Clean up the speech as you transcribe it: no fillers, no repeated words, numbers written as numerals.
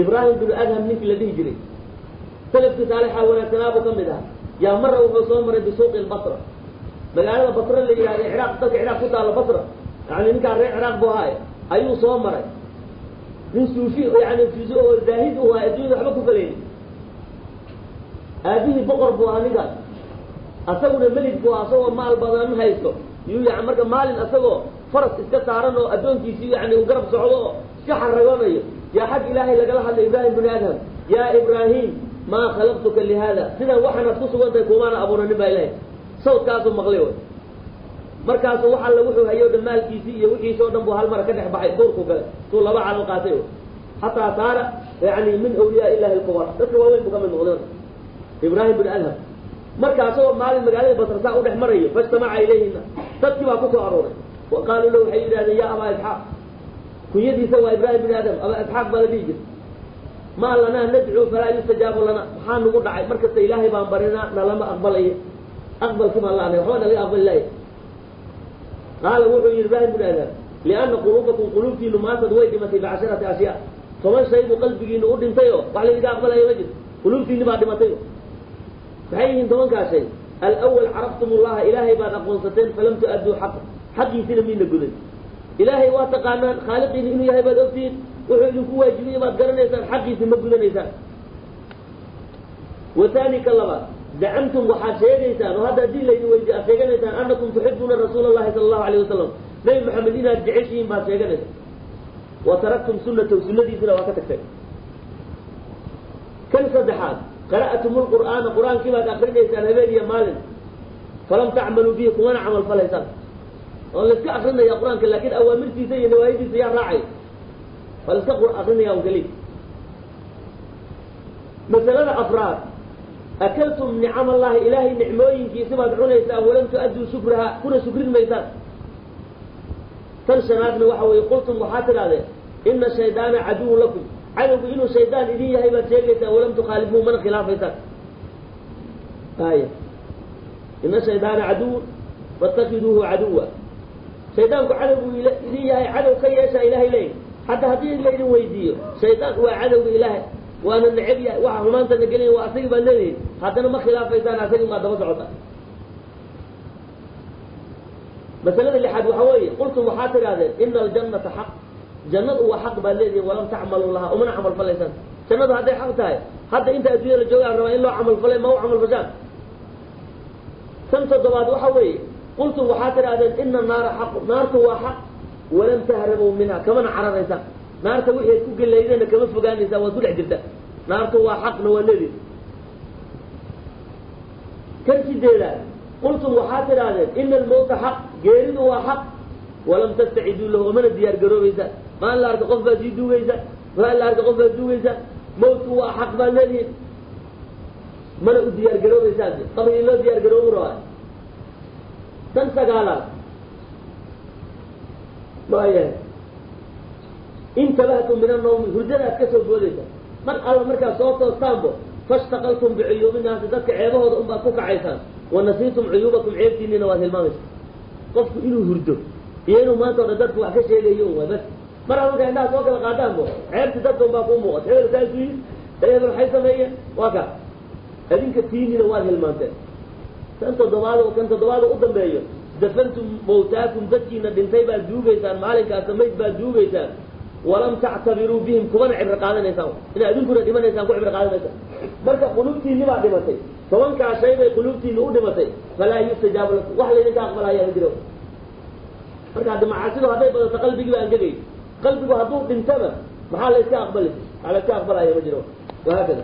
Ibraahim binu Adham ninkii la dhihi jiray, salafkii saalixa wanaagsanaa buu ka mid ahaa. Yaa mara wuxuu soo maray bisuuqi lbasra, magaalada Basra la yidhahda, Ciraaq, dalka Ciraaq ku taalla Basra. Yani ninkaan reer Ciraaq buu ahaaye ayuu soo maray. Nin suufi, yani suufi oo zaahid u ahaa, adduunyada waxba ku falaynin. Aabihii boqor buu ahaa ninkaas, asaguna melig buu ahaa, asagoo maal badan haysto yuu yani. Marka maalin asagoo faras iska saaran oo addoonkiisii yani uu garab socdo oo iska xaragoonayo, yaa xag Ilaahay lagala hadlay Ibraahim binu Adham. Yaa Ibraahim, maa khalaqtuka lihaada, sidan waxaanaad ku sugan tahay kumaana abuuranin baa Ilahay sawdkaasuu maqlay. Way markaasu wax alla wuxuu hayo dhan, maalkiisii iyo wixiisi o dhan buu hal mara ka dhex baxay, duurku galay, tuu laba calal qaatay. Xataa saara yani min awliyaa illahi alkubar, dadka waaweyn buu ka mid noqday marka Ibraahim bin Adham. Marka asagoo maalin magaalada Basra saa u dhex marayo, fajtamaca ilayhina, dadkii baa ku soo arooray. Wa qaaluu lahu, waxay yidhahdeen: yaa Abaa Isxaaq. Kunyadiisa waa Ibraahim bin Adham, Abaa Isxaaq baa la dhihi jiray. Maa lanaa nadcuu falaa yustajaabu lana? Maxaa nagu dhacay? Markasta Ilaahay baan barinaa, nalama aqbalayo, aqbalkii baan laanay, waxba nalaga aqbali laaya. Qaala, wuxuu yidhi Ibraahim bin Adham: lianna quluubakum, quluubtiinu maatad, way dhimatay, bicasharati ashyaa, 10 shay buu qalbigiinu u dhintay oo wax laydinka aqbalaya ma jirto, quluubtiini baa dhimatay. Maxay yihiin 10-kaa shay? Alawal, caraftum ullaha, Ilaahay baad aqoonsateen, falam tu-adduu xaqa, xaqiisina miina gudan. Ilaahay waa taqaanaan, khaaliqiina inuu yahay baad ogtihiin, wuxuu idinku waajibiyey baad garanaysaan, xaqiisi ma gudanaysaan. Wathani, ka labaad, zacamtum, waxaad sheegaysaan oo hadda haddii laydin weydiy aad sheeganaysaan, annakum tuxibuuna rasuula allahi sala allahu alayh wasalam, Nabi Maxamed inaad jeceshihiin baad sheeganaysaan. Wa taraktum sunatahu, sunadiisina waa ka tagteen. Kan saddexaad, qara'tum lqur'aana, qur-aankii baad akrinaysaan habeen iyo maalin, falam tacmaluu bihi, kumana camal falaysaan. Oo layska akrinaya qur-aanka, laakiin awaamirtiisa iyo nawaahidiisa yaa raacay? Waa la iska akrinaya un keliya. Masalada afraad, akaltum nicam allahi, Ilaahay nicmooyinkiisi baad cunaysaan, walam tu-adduu shukraha, kuna shukrin maysaan. Tan shanaadna waxa weeye, qultum, waxaad tidhahdeen: ina shaydaana caduwun lakum, cadowgu inuu shaydaan idin yahay baad sheegaysaan, walam tukhaalifuu, mana khilaafaysaan. Ay ina shaydaana caduwun faاtakiduuhu caduwa, shaydaanku cadow buu idin yahay, cadow ka yeeshaa Ilahay leeyahy. Hadda haddii laydin weydiiyo, shaydaan waa cadowga Ilaahay, waana neceb yahay, waxa xumaantana gelina waa asagii baad leedihin, haddana ma khilaafaysaan, asagii maa daba socota. Masalada lixaad waxa weeye, qultum, waxaad tidhahdeen: ina aljannata xaq, jannadu waa xaq baad leedihin, walam tacmaluu lahaa, umana camal falaysaan. Jannadu hadday xaq tahay, hadda inta adduunyada la joogaan rabaa in loo camal falay, ma u camal fashaan? Tan toddobaad waxa weeye, qultum, waxaad tidhahdeen: ina naara xaqu, naartu waa xaq, walam tahrabuu minha, kamana cararaysaan. Naarta wixii ad ku gelaydeenna kama fogaanaysaan, waad ku dhex jirta. Naartu waa xaqna waa leedihin. Kan sideedaad, qultum, waxaad tidhaahdeen: ina almawta xaq, geeridu waa xaq, walam tastaciduu lahu, umana diyaar garoobaysaan. Maalin la arka qof baad sii duugaysa, maalin la arka qof baad duugaysa. Mawtku waa xaq baad leedihin, mana u diyaar garoobaysaan, qabrigii loo diyaar garoobu rabaa. Tan sagaalaad, waayahay, intabahtum min annawmi, hurdadaad ka soo boodaysa mar alla markaad soo toostaanbo, fashtaqaltum bicuyuubi naasi, dadka ceebahooda unbaad ku kacaysaan, wanasiitum cuyuubakum, ceebtiinina waad hilmaamaysa. Qofku inuu hurdo iyo inuu maanta o dhan dadku wax ka sheegayo un waa bas. Mar alla markaa indhaha soo kala qaadaanbo, ceebti dadka unbaa kuu muuqata. Hebel saasu yidhi, hebel waxay sameeyeen, waa ka adinka tiinina waad hilmaanteen. Tan toddobaad, kan toddobaad u dambeeyo, dafantum mawtaakum, dadkiina dhintay baad duugaysaan, maalinkaasa mayd baad duugaysaan, walam tactabiruu bihim, kumana cibro qaadanaysaan. Inaa idinkuna dhimanaysaan ku cibro qaadanaysaan. Marka quluubtiinni baa dhimatay, 10-kaa shay bay quluubtiinni u dhimatay. Falaa yustajaabu lakum, wax laydinka aqbalayaa ma jiro. Marka haddi macaasidu hadday badato, qalbigii baa angegay. Qalbigu hadduu dhintana, maxaa la iska aqbali? Waxaa la iska aqbalaya ma jiro. Wahaakada.